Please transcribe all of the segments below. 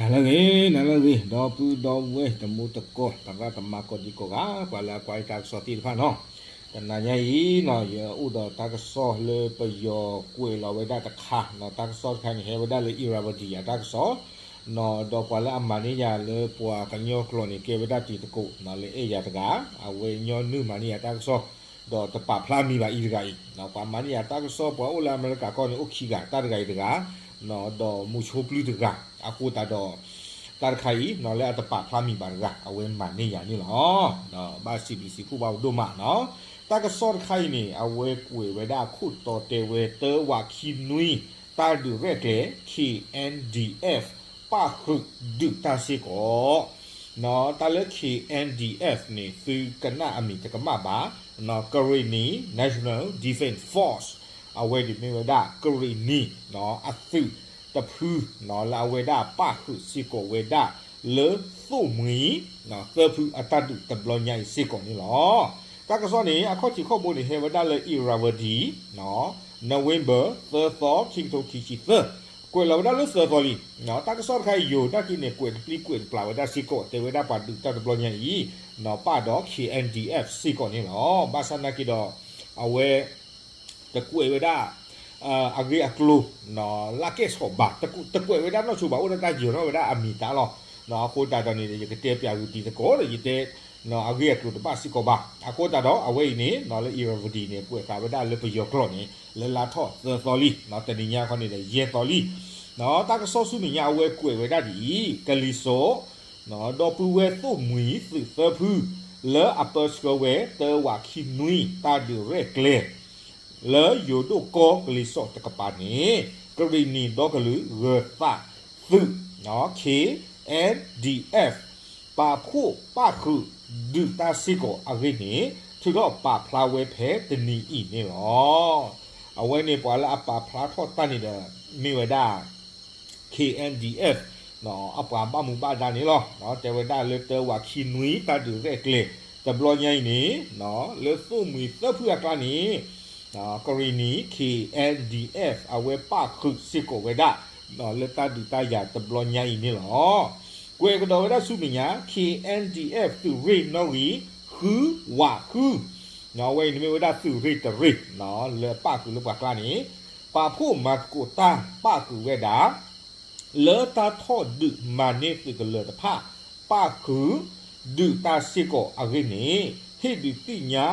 နၤလၢအဂ့ၤ, နၤလၢအဂ့ၤ, ဒီပုၢ်ဒီဝဲၢ်တံၤသကိး သရၣ်သမါကိးဒံကိးဂၤ ပှၤလၢအကွၢ်တၢ်ကစီၣ်သ့ၣ်တဖၣ်နီၤ, တနၤညါအံၤနီၤ ယအိၣ်ဒီးတၢ်ကစီၣ်လၢပယီၤကွဲးလီၤဝဲဒၣ်တခါနီၤ, တၢ်ကစီၣ်တခါန့ၣ် ဟဲဝဲဒၣ်လၢ Irrawaddy အတၢ်ကစီၣ်နီၤ, ဒီးပှၤလၢအမၤန့ၢ်ယၤလၢပှၤကညီကျိာ်န့ၣ် ကဲဝဲဒၣ်တံၤသကိးနီၤ လၢအဲၣ်ယၤတဂၤ, အဝဲညီနုၢ်မၤန့ၢ်ယၤတၢ်ကစီၣ် ဒီးတပာ်ဖျါမံၤဘၣ်အံၤတဂၤအံၤ, ပှၤမၤန့ၢ်ယၤတၢ်ကစီၣ် ပှၤအိၣ်လၢအမဲရကၤကီၢ်န့ၣ် အိၣ်ခံဂၤ, တၢ်တဂၤအံၤတဂၤ, ဒီးမူဆိပျုၢ်တဂၤ, အဃိသတးဒီး တၢ်တခါအံၤနီၤ လၢအတပာ်ဖျါမံၤဘၣ်တဂၤ အဝဲမၤန့ၢ်ယၤန့ၣ်လီၤ. ဘၣ်စံးဘျုးစံးဖှိၣ်ဘၣ်ပဒိၣ်မးနီၤ, တၢ်ကစီၣ်တခါအံၤန့ၣ် အဝဲကွဲးဝဲဒၣ်ခိၣ်တီတဲဝဲ တၢဝးခံနွံ တၢ်ဒုးရဲၣ်ကျဲၤ K N D F ပၣ်ဃုာ်ဒုးတၢ်စ့ၢ်ကီး တၢ်လၢ K N D F န့ၣ် သုကနၣ်အမံၤတကမၣ်ဘၣ်, Karenni National Defense Force အဝဲဒၣ်မ့ၢ်ဝဲဒၣ် ကရံၣ်နံၤ အသုးတဖု လၢအဝဲဒၣ်ပၣ်ဃုာ်စ့ၢ်ကီးဝဲဒၣ် လၢသိၣ်မှံၤ သၢဖုအတၢ်ဒုးတဘျီညါအံၤစ့ၢ်ကီးန့ၣ်လီၤ. တၢ်ကစီၣ်န့ၣ် အခီၣ်ထံးခီၣ်ဘိန့ၣ် ဟဲဝဲဒၣ်လၢ Irrawaddy, November သၢသီ ခံကထိခံဆံသၢ, ကွဲးလီၤဝဲဒၣ်လၢသၢသီလံ. တၢ်ကစီၣ်တခါအံၤယိာ်ဒၣ်က့ၤန့ၣ် ကွဲးတပျံၤကွဲးတပျၢ်ဝဲဒၣ်စ့ၢ်ကီး တဲဝဲဒၣ်ပှၤဒုးတၢ်တဘျီညါအံၤ ပၣ်ဒီး K N D F စ့ၢ်ကီးန့ၣ်လီၤ. ဘၣ်ဆၣ်နာ်က့ဒီး အဝဲ တကွဲးဝဲဒၣ် အဂ့ၢ်အကျိၤ လၢကဲၣ်ဆိးဘၣ်, တကွဲးဝဲဒၣ်နီၢ်ဆိဘၣ် အိၣ်ဒီးတၢ်ယၢၤထီၣ်ဝဲဒၣ်အမံၤတၢ်လီၤ. အဃိသတးဒီးန့ၣ် ယကတဲပၠးဂုာ်တံၤသကိးဒီး ယတဲ အဂ့ၢ်အကျိၤတဘၣ်စ့ၢ်ကီးဘၣ်. အဃိသတးဒီး အဝဲအံၤန့ၣ် လၢ Irrawaddy န့ၣ် ကွဲးဃာ်ဝဲဒၣ်လၢပယီၤကျိာ်န့ၣ် လၢလါထီၣ်သၢသီလံ, တနံၤညါခီန့ၣ်ဒီး ယဲၢ်သီလံ. တၢ်ကစီၣ်ဆူမဲာ်ညါအဝဲကွဲးဝဲဒၣ်ဒ်အံၤ, ကလံၤစိး ဒီပုၢ်ဝဲၢ်သိၣ်မှံၤသုးသၢဖု လၢအပၢဆှၢဝဲ တၢဝးခံနွံ တၢ်ဒုးရဲၣ်ကျဲၤ လၢယိၤဒိၣ်ကီၢ်ကလံၤစိးတကပၤန့ၣ် ကရံၣ်နံၤဒီကလုာ်ဂၢၤသးသုး K N D F ပာ်ဖှိၣ်ပၣ်ဃုာ်ဒုးတၢ်စ့ၢ်ကီးအဂ့ၢ်န့ၣ် ထုးထီၣ်ပာ်ဖျါဝဲဖဲတနံၤအံၤန့ၣ်လီၤ. အဝဲန့ၣ်ပှၤလၢအပာ်ဖျါထီၣ်တၢ်န့ၣ်ဒီး မ့ၢ်ဝဲဒၣ် K N D F အပှၤဘၣ်မူဘၣ်ဒါန့ၣ်လီၤ. တဲဝဲဒၣ်လၢတၢဝးခံနွံ တၢ်ဒုးရဲၣ်ကျဲၤ တဘျီညါအံၤန့ၣ် လၢသိၣ်မှံၤသၢဖုအကျါန့ၣ် ကရံၣ်နံၤ K N D F အဝဲပၣ်ဃုာ်စ့ၢ်ကီးဝဲဒၣ် လၢတၢ်ဒုးတၢ်ယၤတဘျီညါအံၤန့ၣ်လီၤ. ကွဲးကဒီးဝဲဒၣ်ဆူမဲာ်ညါ K N D F သုးရ့ၣ်နီၣ်ဂံၢ် ဃုဝးဃု အဝဲအံၤန့ၣ်မ့ၢ်ဝဲဒၣ်သုးရ့ၣ်တရ့ၣ် လၢပၣ်ဃုာ်လၢပှၤကျါန့ၣ် ပာ်ဖှိၣ်မၤသကိးတၢ်ပၣ်ဃုာ်ဝဲဒၣ် လၢတၢ်ထီၣ်ဒုးမၤန့ၢ်သုးကလၢၤတဖၣ် ပၣ်ဃုာ်ဒုးတၢ်စ့ၢ်ကီးအဂ့ၢ်န့ၣ် ဟ့ၣ်ဒုးသ့ၣ်ညါ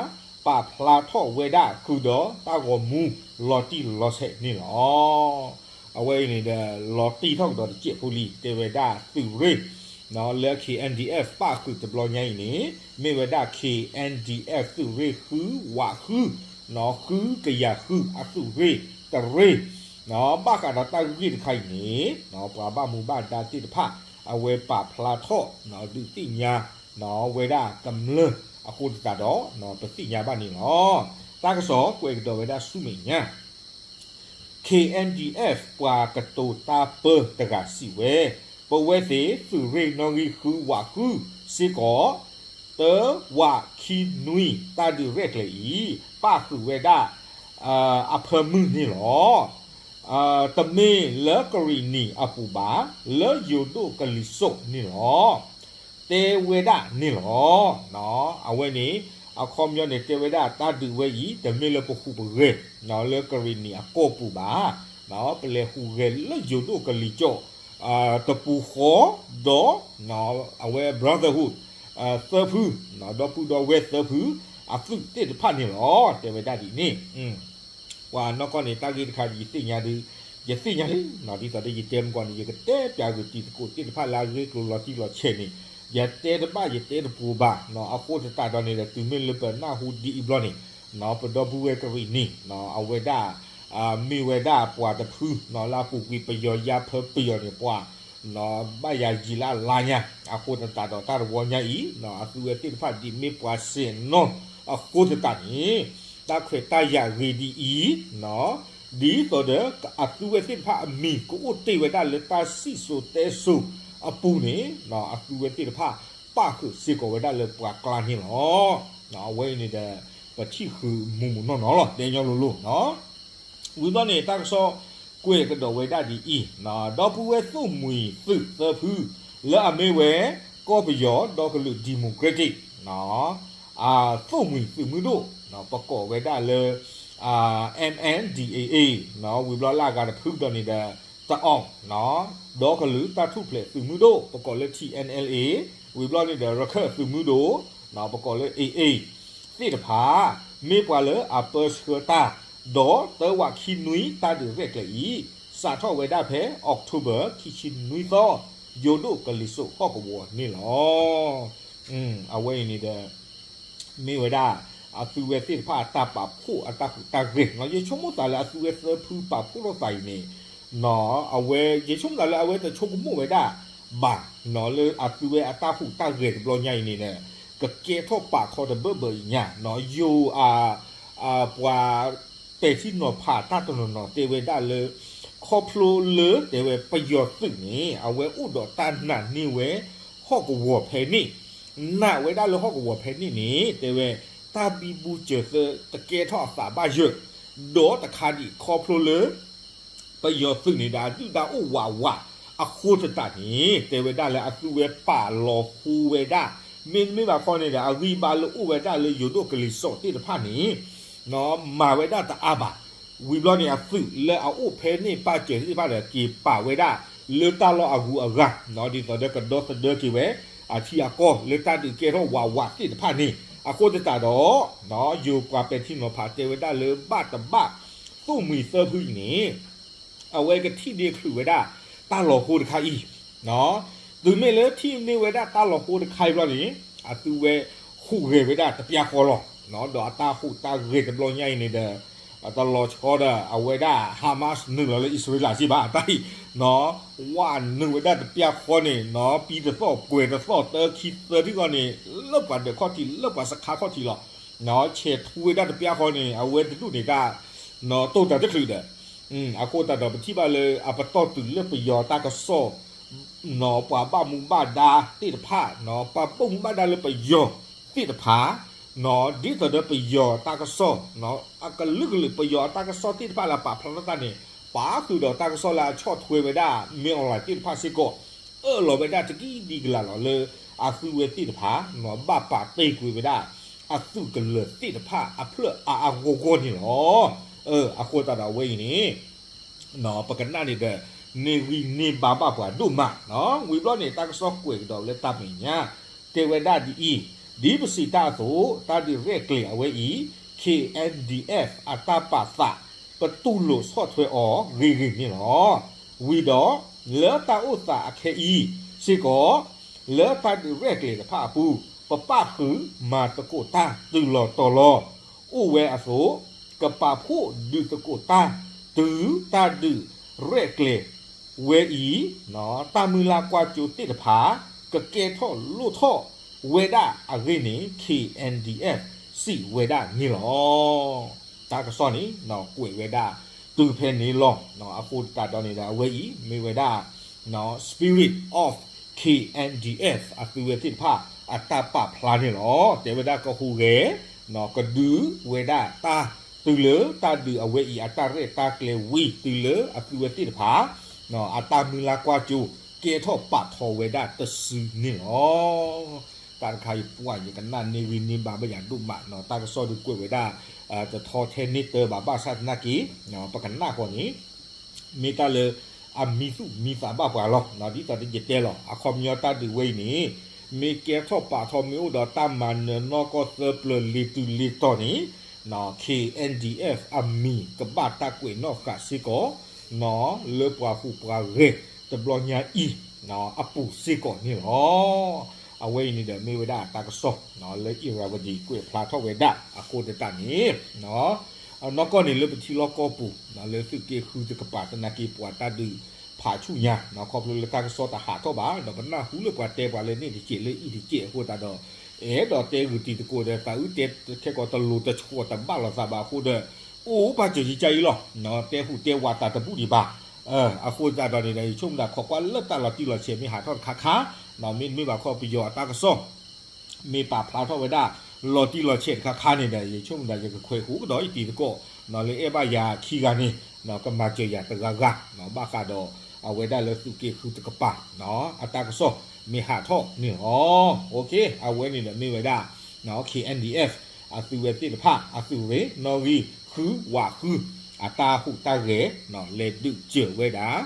ပာ်ဖျါထီၣ်ဝဲဒၣ်ဃုာ်ဒီးတၢ်ဂီၤမူလီၤတံၢ်လီၤဆဲးန့ၣ်လီၤ. အဝဲအံၤန့ၣ်ဒီး လီၤတံၢ်ထီၣ်ကဒီးတစဲးဖိလံ တဲဝဲဒၣ်သုးရ့ၣ် လၢ K N D F ပၣ်ဃုာ်တဘျီညါအံၤန့ၣ် မ့ၢ်ဝဲဒၣ် K N D F သုးရ့ၣ်ဃုဝးဃု ဃုကယၤဃုအသုးရ့ၣ်တရ့ၣ် ဘၣ်ဃးဒီးတၢ်ဂ့ၢ်တခါအံၤန့ၣ် ပှၤဘၣ်မူဘၣ်ဒါသ့ၣ်တဖၣ် အဝဲပာ်ဖျါထီၣ် ဒုးသ့ၣ်ညါ ဝဲဒၣ်ကမျၢၢ်အဃိသတးဒီး ပသ့ၣ်ညါဘၣ်န့ၣ်လီၤ. တၢ်ကစီၣ်ကွဲးကဒီးဝဲဒၣ်ဆူမဲာ်ညါ K N D F ပှၤကတိၤတၢ်ပၢတဂၤစံးဝဲ, ပဝဲသ့ၣ်သုးရ့ၣ်နီၣ်ဂံၢ်ဃုဝးဃုစ့ၢ်ကီး တၢဝးခံနွံ တၢ်ဒုးရဲၣ်ကျဲၤအံၤ ပၣ်ဃုာ်ဝဲဒၣ် အဖၢမုၢ်န့ၣ်လီၤ. တမ့ၢ်လၢကရံၣ်နံၤအပူၤဘၣ်, လၢယိၤဒိၣ်ကလံၤစိးန့ၣ်လီၤ. တဲဝဲဒၣ်န့ၣ်လီၤ. အဝဲန့ၣ် အခီပညီန့ၣ် တဲဝဲဒၣ်တၢ်ဒုးဝဲအံၤ တမ့ၢ်လၢပဟူးပဂဲၤ လၢကရံၣ်နံၤအကီၢ်ပူၤဘၣ်, ပလဲၤဟူးဂဲၤလၢယိၤဒိၣ်ကလံၤစိး တပူၤဃီဒီး အဝဲ brotherhood သၢဖု ဒီပုၢ်ဒီဝဲၢ်သၢဖု အသုးသ့ၣ်တဖၣ်န့ၣ်လီၤ. တဲဝဲဒၣ်ဒ်န့ၣ် ပှၤနီၢ်ကီၢ်န့ၣ် တၢ်ဂ့ၢ်တခါ ယသ့ၣ်ညါဒုး ယသ့ၣ်ညါလံ, ဒ်သိးဒီးယတဲမကီၢ်န့ၣ် ယကတဲပၠးဂုာ်တံၤသကိးသ့ၣ်တဖၣ်လၢအဂ့ၢ်ကျိၤလီၤတံၢ်လီၤဆဲးန့ၣ် ယတဲတဘၣ်ယတဲတပူၤဘၣ်, အဃိသတးဒီးန့ၣ်ဒီး တုၤမ့ၢ်လၢပနၢ်ဟူဒ်အံၤဘျီန့ၣ် ပဒီပုၢ်ဝဲၢ်ကရံၣ်နံၤ အဝဲဒၣ် မ့ၢ်ဝဲဒၣ်ပှၤတဖု လၢအပူၤကွံာ်ပယီၤယါဖၢပယီၤန့ၣ် ပှၤ ဘၣ်ယၤယံာ်လၢအလါညါ, အဃိသတးဒီးတၢ်တဝီညါအံၤ အသုဝဲသ့ၣ်တဖၣ်ဒ်မ့ၢ်ပှၤဆဲးနီၢ်အဃိသတးန့ၣ် တၢ်ခွဲးတၢ်ယာ်ဂ့ၤဒ်အံၤ ဒ်သိးဒီးအသုဝဲသ့ၣ်တဖၣ်အမံၤကအိၣ်တ့ၢ်ဝဲဒၣ်လၢတၢ်စံၣ်စိၤတဲစိၤအပူၤန့ၣ် အသုဝဲသ့ၣ်တဖၣ်ပၣ်ဃုာ်စ့ၢ်ကီးဝဲဒၣ်လၢပှၤကျါန့ၣ်လီၤ. အဝဲအံၤန့ၣ်ဒီး ပထံၣ်ဃုာ်မုာ်မုာ်နီၢ်နီၢ်လီၤ တဲညီလိၤလိၤ ဝံၤဘျီန့ၣ် တၢ်ကစီၣ် ကွဲးကဒီးဝဲဒၣ်ဒ်အံၤ, ဒီပုၢ်ဝဲၢ်သိၣ်မှံၤသုးသၢဖု လၢအမ့ၢ်ဝဲ ကီၢ်ပယီၤဒီကလုာ် Democratic သိၣ်မှံၤသုးမုၢ်ဒိၣ်, ပကိးဝဲဒၣ်လၢ M N D A A, ဝံၤဘျီလၢအဂၤတဖုကဒီးန့ၣ်ဒီး တအီၣ် ဒီကလုာ်တၢ်ထူၣ်ဖျဲးသုးမုၢ်ဒိၣ် ပကိးလၢ T N L A, ဝံၤဘျီန့ၣ်ဒီး ရခၢၣ်သုးမုၢ်ဒိၣ် ပကိးလၢ A A သ့ၣ်တဖၣ် မ့ၢ်ပှၤလၢအပၢဆှၢတၢ် ဒီးသၢဝးခံနွံ တၢ်ဒုးရဲၣ်ကျဲၤအံၤ စးထီၣ်ဝဲဒၣ်ဖဲ October ခံဆံနွံသီ ယိၤဒိၣ်ကလံၤစိးဟီၣ်ကဝီၤန့ၣ်လီၤ. အဝဲအံၤန့ၣ်ဒီး မ့ၢ်ဝဲဒၣ် အသုဝဲသ့ၣ်တဖၣ်အတၢ်ပာ်ဖှိၣ်အတၢ်ဟူးတၢ်ဂဲၤ, ယဆိကမိၣ်သးလၢအသုဝဲသၢဖုပာ်ဖှိၣ်ထီၣ်သးအံၤန့ၣ် အဝဲ ယဆိကမိၣ်သးလၢအဝဲတဆိကမိၣ်ဝဲဒၣ်ဘၣ် လၢအသုဝဲအတၢ်ဟူးတၢ်ဂဲၤတဘျီညါအံၤန့ၣ် ကကဲထီၣ်ပာ်ခီတဘၢၣ်ဘၢၣ်အံၤညါ, ယိၤ ပှၤ ပဲာ်ထံနီၤဖးတၢ်တနီၤနီၤတဲဝဲဒၣ်လၢ ခီဖျိလၢတဲဝဲပယီၤသုးန့ၣ် အဝဲအိၣ်ဒီးတၢ်နာ်န့ၢ်ဝဲ ဟီၣ်ကဝီၤဖဲန့ၣ်, နာ်ဝဲဒၣ်လၢဟီၣ်ကဝီၤဖဲန့ၣ်န့ၣ် တဲဝဲ တၢ်ဘံဘူစၢၤသၢတကဲထီၣ်အသးဘၣ်ယၢၤ, ဒီးတခါဒံးခီဖျိလၢ ပယီၤသုးန့ၣ်ဒီးအဒုၣ်ဒါအိၣ်ဝးဝးအဃိသတးန့ၣ် တဲဝဲဒၣ်လၢအသုဝဲပာ်လီၤဃိဝဲဒၣ်, မ့တမ့ၢ်ဘၣ်ခီန့ၣ်ဒီး အဂံၢ်ဘါလၢအိၣ်ဝဲဒၣ်လၢယိၤဒိၣ်ကလံၤစိးသ့ၣ်တဖၣ်န့ၣ် မၤဝဲဒၣ်တအါဘၣ်. ဝံၤဘျီန့ၣ် အသုးလၢအအိၣ်ဖဲန့ၣ်ပာ်စၢၤသ့ၣ်တဖၣ်ဒီး က့ၤပာ်ဝဲဒၣ်လၢတၢ်လီၢ်အဂုၤအဂၤ ဒ်သိးဒီးကဒီသဒၢက့ၤဝဲ အထံအကီၢ်လၢတၢ်ဒုးကဲထီၣ်ဝးဝးသ့ၣ်တဖၣ်န့ၣ် အဃိသတးဒီး ယိၤပှၤပဲာ်ထံနီၤဖးတဲဝဲဒၣ်လၢဘၣ်တဘၣ် သိၣ်မှံၤသၢဖုအံၤန့ၣ် အဝဲကထံၣ်န့ၢ်ချုးဝဲဒၣ် တၢ်လီၤဟိတခါအံၤ, တုၤမ့ၢ်လၢထံၣ်န့ၢ်ဝဲဒၣ်တၢ်လီၤဟိတခါအံၤဘျီန့ၣ် အသုဝဲဟူးဂဲၤဝဲဒၣ်တပျၢ်ဃီလီၤ. ဒီးအတၢ်ဟူးတၢ်ဂဲၤတဘျီညါအံၤန့ၣ်ဒီး တလီၤဆီဒီးအဝဲဒၣ် Hamas နုာ်လီၤလၢအံၣ်စရ့လးစ့ၢ်ဘၣ် တၢ်အံၤ ဝးနုာ်ဝဲဒၣ်တပျၢ်ဃီန့ၣ် ပံတသီၣ်ပှဲၤတသီၣ်သၢခံသၢထံၣ်ဃီန့ၣ် လၢပှၤဒၢးခီၣ်ထံး လၢပှၤစခါခီၣ်ထံးလီၤ. ဆဲးထူဝဲဒၣ်တပျၢ်ဃီန့ၣ် အဝဲတဒူၣ်န့ၣ်တၢ် တိၢ်တၢ်တချုးဒီး အဃိသတးဒီးပထံၣ်ဘၣ်လၢအပတီၢ်တုၤလၢပယီၤတၢ်ကစီၣ် ပှၤဘၣ်မူဘၣ်ဒါသ့ၣ်တဖၣ် ပှၤဘၣ်မူဘၣ်ဒါလၢပယီၤသ့ၣ်တဖၣ် ဒ်သိးဒီးပယီၤတၢ်ကစီၣ် အကလုာ်ကလုာ် ပယီၤအတၢ်ကစီၣ်သ့ၣ်တဖၣ်လၢပာ်ဖျါထီၣ်တၢ်န့ၣ် ပာ်ဃုာ်ဒီးတၢ်ကစီၣ်လၢအဆီၣ်ထွဲဝဲဒၣ် မင်းအောင်လှိုင် သ့ၣ်တဖၣ်စ့ၢ်ကီး အၢၣ်လီၤဝဲဒၣ်တကံၢ်ဒံးကလးလီၤလၢ အသုဝဲသ့ၣ်တဖၣ် ဘၣ်ပာ်တ့ၢ်ကွံာ်ဝဲဒၣ် အသုးကလၢၤသ့ၣ်တဖၣ်အဖျၢၣ်အါအါဂီၢ်ဂီၢ်န့ၣ်လီၤ. အဃိသတးဒီးအဝဲအံၤန့ၣ် ပကနၣ်န့ၣ်ဒီး န့ၢ်ဂံၢ်န့ၢ်ဘါဘၣ်ပှၤဒိၣ်မး, ဝံၤဘျီန့ၣ် တၢ်ကစီၣ်ကွဲးကဒီးလၢတၢ်မဲာ်ညါ တဲဝဲဒၣ်ဒ်အံၤ, ဒ်ပစံးတၢ်အသိး တၢ်ဒုးရဲၣ်ကျဲၤအဝဲအံၤ K N D F အတၢ်ပာ်သး ပတူၢ်လိာ်ဆီၣ်ထွဲအီၤဂ့ၤဂ့ၤန့ၣ်လီၤ. ဝံၤဒီး လၢတၢ်အိၣ်သးအခဲအံၤစ့ၢ်ကီး လၢတၢ်ဒုးရဲၣ်ကျဲၤတဖၣ်အပူၤ ပပၣ်ဃုာ်မၤသကိးတၢ်တုၤလီၤတီၤလီၤ အိၣ်ဝဲအသိး ကပာ်ဖှိၣ်ဒုးသကိးတၢ် တုၤတၢ်ဒုးရဲၣ်ကျဲၤဝဲအံၤ တၢ်မုၢ်လၢ်ကွၢ်စိသ့ၣ်တဖၣ် ကကဲထီၣ်လိၣ်ထီၣ်ဝဲဒၣ်အဂ့ၢ်န့ၣ် K N D F စံးဝဲဒၣ်န့ၣ်လီၤ. တၢ်ကစီၣ်န့ၣ် ကွဲးဝဲဒၣ်တုၤဖဲန့ၣ်လီၤ. အဃိသတးဒီးန့ၣ်ဒီး အဝဲအံၤ မ့ၢ်ဝဲဒၣ် Spirit of K N D F အသုဝဲသ့ၣ်တဖၣ် အတၢ်ပာ်ဖျါန့ၣ်လီၤ. တဲဝဲဒၣ်ကဟူးဂဲၤ ကဒုးဝဲဒၣ်တၢ် တုၤလၢတၢ်ဒုးအဝဲအံၤ အတၢ်ရဲၣ်တၢ်ကျဲၤဝံၤ တုၤလၢအသုဝဲသ့ၣ်တဖၣ် အတၢ်မုၢ်လၢ်ကွၢ်စိ ကဲထီၣ်ပာ်ထီၣ်ဝဲဒၣ်တစုန့ၣ်လီၤ. တၢ်တခါအံၤပှၤ ယကနၣ်န့ၢ်ဂံၢ်န့ၢ်ဘါဘၣ်ယၤဒိၣ်မး, တၢ်ကစီၣ်ဒုးကွဲးဝဲဒၣ် တထီထဲန့ၢ်တၢဘၣ် ဘၣ်ဆၣ်သနာ်က့ ပကနၣ်ဃီန့ၣ် မ့ၢ်တၢ်လၢအမံသူၣ်မံသးဘၣ်ပှၤလီၤ. ဒ်သိးယတဲလီၤ အခီပညီတၢ်ဒုးဝဲအံၤန့ၣ် မ့ၢ်ကဲထီၣ်ပာ်ထီၣ်မ့ၢ်အိၣ်ဒီးတၢ်မၤနၢၤနီၢ်ကီၢ်သၢပျၢၤလံၤတုၤလံၤတီၤန့ၣ် K N D F အမံၤကဘၣ်တၢ်ကွဲးနီၣ်ဃာ်စ့ၢ်ကီး လၢပှၤဟူးပှၤဂဲၤတဘျီညါအံၤ အပူၤစ့ၢ်ကီးန့ၣ်လီၤ. အဝဲအံၤန့ၣ်ဒီးမ့ၢ်ဝဲဒၣ်တၢ်ကစီၣ် လၢ Irrawaddy ကွဲးဖျါထီၣ်ဝဲဒၣ်အဃိသတးန့ၣ် နီၢ်ကီၢ်န့ၣ်လၢပထံလီၢ်ကီၢ်ပူၤ လၢသုးက့ဃုတကပၤသနာ်က့ ပှၤတၢ်ဒုးဖးဆူၣ်ညါ ခီဖျိလၢတၢ်ကစီၣ်တဟးထီၣ်ဘၣ် ဒီးပနၢ်ဟူလၢပှၤတဲပှၤလၢန့ၣ်တစဲးလၢအံၤတစဲးအဃိသတးဒီး အဲၣ်ဒိးတဲဂုာ်တံၤသကိးဒီးသးအုးတဲခဲကိာ်တလိၤတဆှီတဘၣ်လိာ်သးဘၣ်အဃိဒီး အိၣ်ဘၣ်စၢၤယကါအံၤလီၤ. တဲဟူးတဲဝးသးတဘူၣ်ဒံးဘၣ်. အဃိသတးဒီးန့ၣ်ဒီး ယဆိကမိၣ်ဒၣ်ခိးကွၢ်လၢတၢ်လီၤတံၢ်လီၤဆဲးမ့ၢ်ဟးထီၣ်တခါခါ မ့တမ့ၢ်ဘၣ်ခီပယီၤအတၢ်ကစီၣ် မ့ၢ်ပာ်ဖျါထီၣ်ဝဲဒၣ် လီၤတံၢ်လီၤဆဲးတခါခါန့ၣ်ဒီး ယဆိကမိၣ်ဒၣ်ယကခွဲးဟူးကဒီးယတံၤသကိး လၢအဲၣ်ဘၣ်ယၤခံဂၤန့ၣ် ကမၤစၢၤယၤတဂၤဂၤ ဘၣ်ဃးဒီး အဝဲဒၣ်လၢသုးက့ဃုတကပၤ အတၢ်ကစီၣ်မ့ၢ်ဟးထီၣ်န့ၣ်လီၤ. အဝဲန့ၣ်ဒီးမ့ၢ်ဝဲဒၣ် K N D F အသုးဝဲသ့ၣ်တဖၣ် အသုးရ့ၣ်နီၣ်ဂံၢ်ဃုဝးဃု အတၢ်ဟူးတၢ်ဂဲၤ လဲၤဒုးစၢၤဝဲဒၣ်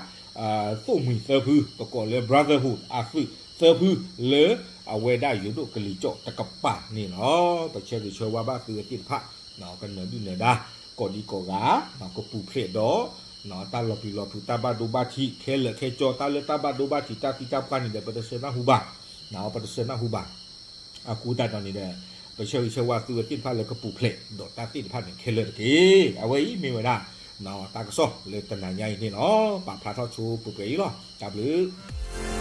သိၣ်မှံၤသၢဖု ပကိးလၢ Brotherhood အသုးသၢဖုလၢ အဝဲဒၣ်ယိၤဒိၣ်ကလံၤကၠီၣ်တကပၤန့ၣ်လီၤ. ပဆၢဂ့ၤဆၢဝါဘၣ်သုးဝဲသ့ၣ်တဖၣ် ကနၢၤဒုၣ်နၢၤဒါ ကိးဒံကိးဂၤ ကပူၤဖျဲးဒီး တၢ်လီၤပျံၤလီၤဖုး တၢ်ဘၣ်ဒိဘၣ်ထံး ခဲလၢာ်ခဲဆ့ တၢ်လၢတၢ်ဘၣ်ဒိဘၣ်ထံး တၢ်သံတၢ်ပှၢ်န့ၣ်ဒီး ပတဆၢနၢ်ဟူဘၣ်, ပတဆၢနၢ်ဟူဘၣ်. အဃိသတးဒီးန့ၣ်ဒီး ပဆၢဂ့ၤဆၢဝါသုးဝဲသ့ၣ်တဖၣ်လၢကပူၤဖျဲးဒီးတၢ်သ့ၣ်တဖၣ်န့ၣ်ခဲလၢာ်တက့ၢ်. အဝဲအံၤမ့ၢ်ဝဲဒၣ် တၢ်ကစီၣ်လၢတနၤညါအံၤန့ၣ်လီၤ. ပာ်ဖျါထီၣ်ဆိပှဲၤပှဲၤအံၤလီၤ. တၢ်ဘျုး